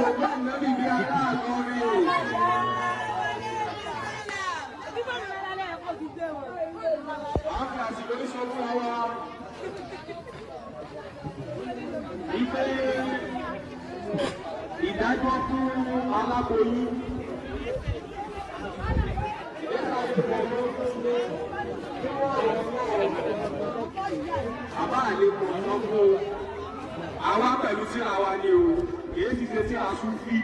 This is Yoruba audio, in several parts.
Yorùbá nàbí bí aláàlọ́rin o. Àwọn àsìkò ní sọ fún wa ìpè ìdájọ́ fún aláboyún. Àbá àlepọ̀ sọ fún àwa pẹ̀lú tíra wa ni o, kìí sì ṣe tíra Súfí,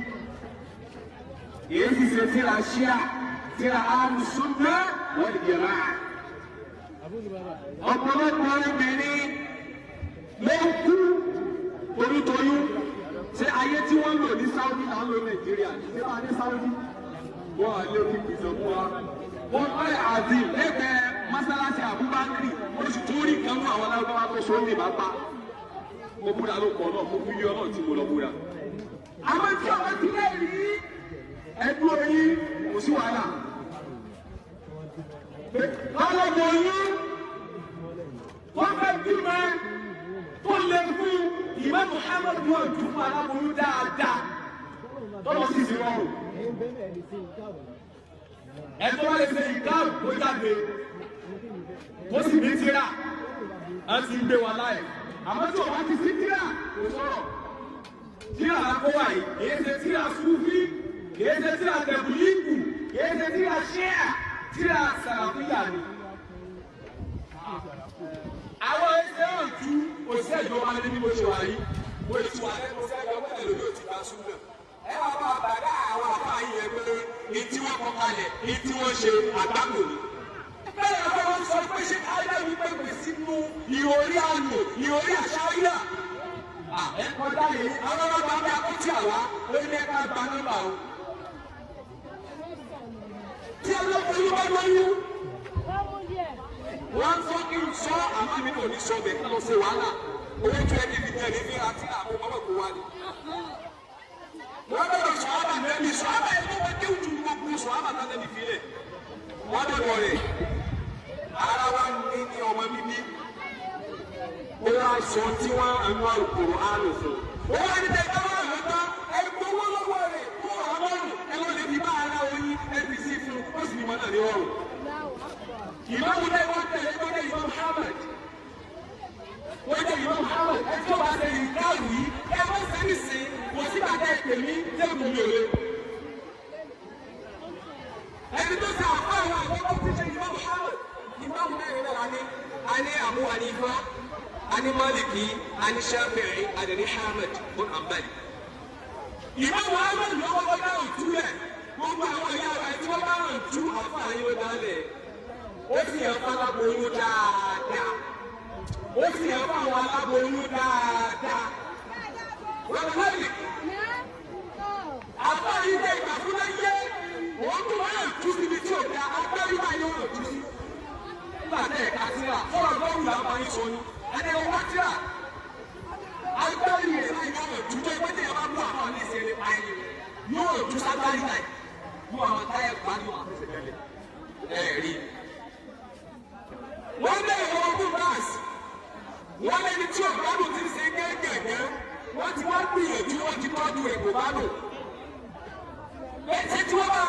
kìí sì ṣe tíra Ṣíà, tíra Ahlus-Sunnah wal Jamā'ah. Ọ̀pọ̀lọpọ̀ obìnrin ló ń kú torítoyún. Ṣé ayé tí wọ́n lò ní Saudi là ń lò Nàìjíríà? Ṣé wọ́n á ní Saudi? Wọ́n á lé kí pìtàn fún wa. Wọ́n pẹ́ àdì lẹ́gbẹ̀ẹ́ mọ́sálásí Abubakar, oṣù tó rí kan mú àwọn alágbára tó so ní ìbápa. Mo búra ló pọ̀ náà, mo fi yọ náà tí mo lọ búra. Àwọn tí ọmọ ti lè rí ẹdú oyin kò sí wàhálà. Lọ́lọ́mọ oyún wọ́n fẹ́ bímọ tó lè fún Imam Muhammad wọn dùn fún aláboyún dáadáa tọ́lọ́ sì sí rọrùn. Ẹ̀tọ́ wá lè ṣe ìkáàbù tó jáde tó sì ní tíra á ti ń gbé wa láì. Àmọ́ tí ọba ti sí tíra kò sọ̀rọ̀. Tíra àkówà yìí kìí ṣe tíra Súfí, kìí ṣe tíra tẹ̀bùlíìkù, kìí ṣe tíra ṣíà, tíra sàràfíà ni. Àwọn ẹsẹ̀ ọ̀tú òṣìṣẹ́ ìjọba ní bí mo ṣe wà yìí. Mo ti wà lẹ́nu iṣẹ́ ìjọba pẹ̀lú lórí òtí bá súnmọ̀. Ẹ wá bá bàbá àwọn àbá yìí yẹn pé ní tí wọ́n kọ kalẹ̀ ní tí wọ́n ṣe àgbákò ni. Bẹ́ẹ̀ ni wọ́n sọ pé ṣé ayé pé pè sínú ìròrí àlò ìròrí àṣàyà. Ẹ kọjá yìí, àwọn ọlọ́pàá bí akọ́tí àwa ó ní ẹ̀ka gba nọ́mbà o. Tí ọlọ́pàá yóò bá lóyún, wọ́n sọ kí n sọ àmọ́ mi kò ní sọ bẹ́ẹ̀ kí lọ sí wàhálà. Owó tó ẹni fi jẹ́ ní fi ra tí àwọn ọmọ kò wá ní. Wọ́n bẹ̀rẹ̀ sọ̀hábà nẹ́bí sọ̀hábà yẹn ló wọ́n kéwù ju gbogbo sọ̀hábà tá nẹ́bí fi lẹ̀. Wọ́n dọ̀dọ̀ rẹ̀ ara wa ní ní ọmọ bíbí. Ó wá sọ tí wọ́n ẹnu àlùkòrò àlù fún. Ó wá ní tẹ̀gbẹ́ wọn lọ tán ẹgbẹ́ owó lọ́wọ́ rẹ̀ kó ọ̀rọ̀ lọ́rùn ẹ lọ́ lè fi bá ara oyin ẹ fi sí fún ó sì ní mọ́ náà ní ọrùn. Ìmáàmù náà wọ́n tẹ̀lé tó dé Imam Ahmad. Wọ́n jẹ́ Imam Ahmad ẹ tó bá ṣe ìdáàrú yìí ẹ má sẹ́ni sí kò sí bàtà ìpè mí lẹ́kùn mi ò lé. Ẹni tó ṣe àpá àwọn àkọ́kọ́ ti ṣe Imam Ahmad. Ìmáàmù mẹ́rin náà ní a ní Abu Hanifa, a ní Maliki, a ní Shafi'i, a ní Ahmad bin Hanbali. Ìmáàmù Ahmad ló kọ́kọ́ dá òtúlẹ̀ gbogbo àwọn ìyá rẹ̀ tí wọ́n bá ń tú àfáà yín ló dálẹ̀. Ó sì yàn fún aláboyún dáadáa. Ó sì yàn fún àwọn aláboyún dáadáa. Wọ́n lè àfáà yìí dé ìgbà fún láyé. Òun tó máa ń tú síbi tí ò da agbárí máa yọ ọ̀rọ̀ tú sí. Nígbà tẹ̀ ẹ̀ka síra, sọ̀rọ̀ lọ́rùn là ń bá yín sọ ni. Ẹni ẹ̀ wá síra. Agbárí rẹ̀ láì yọ ọ̀rọ̀ tú tó ẹgbẹ́ tí ẹ bá bú àfáà ní ìṣẹ̀lẹ̀ pa ẹni. Yóò tú ságbárí láì. Yóò àwọn táyà gbádùn àfẹsẹ̀ ẹ̀ rí. Wọ́n lé ìwọ̀n ọdún báàsì. Wọ́n lẹ́ni tí ọ̀gbádùn ti ń ṣe gẹ́gẹ́gẹ́. Wọ́n ti wá gbìyànjú, wọ́n ti tọ́jú rẹ̀ kò bá lò. Lẹ́sẹ̀ tí wọ́n bá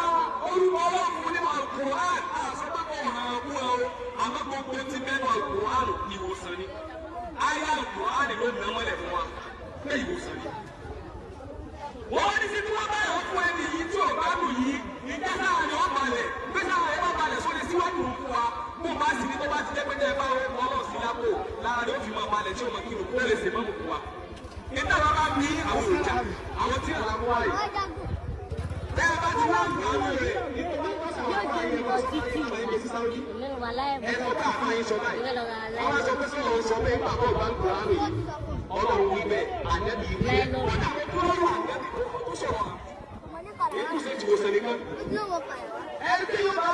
orúkọ ọlọ́run nínú Al-Qur'an, àṣọ́gbàgbọ́ ọ̀hán ọ̀hún ọ̀ àmọ́ gbogbo ti mẹ́nu Al-Qur'an ìwòsàn ni. Ayé Al-Qur'an ló nà mọ́lẹ̀ fún wa pé ìwòsàn ni. Wọ́n ní sí tí wọ́n bá yọ̀ fún ẹni yìí tí ọ̀gbádùn yìí, ìjà sáà ni wọ́n balẹ̀, pé sáà ẹ bá balẹ̀ sóde síwájú fún wa. Bó bá sì ní tó bá ti jẹ́ pé tẹ́ ẹ bá wọn lọ sí lápò lára rẹ̀ ó fi máa balẹ̀ tí ó máa kírun kó lè ṣe mọ́mù fún wa. Nígbà wọn bá bí àwọn òòjà àwọn tí àlà mú wáyé. Tẹ́ ẹ bá ti wá àwọn rẹ̀ ẹ lọ bá àfa yín sọ báyìí. Wọ́n á sọ pé sọ̀rọ̀ sọ bẹ́ẹ̀ nígbà tó bá ń kó àrùn yìí. Ọlọ́run wí bẹ́ẹ̀, ànẹ́bí wí bẹ́ẹ̀. Wọ́n dà wọ́n dúró lọ́wọ́ ànẹ́bí tó sọ̀rọ̀. Èyí kò sí ti wòsàn nìkan. Ẹni tí yóò bá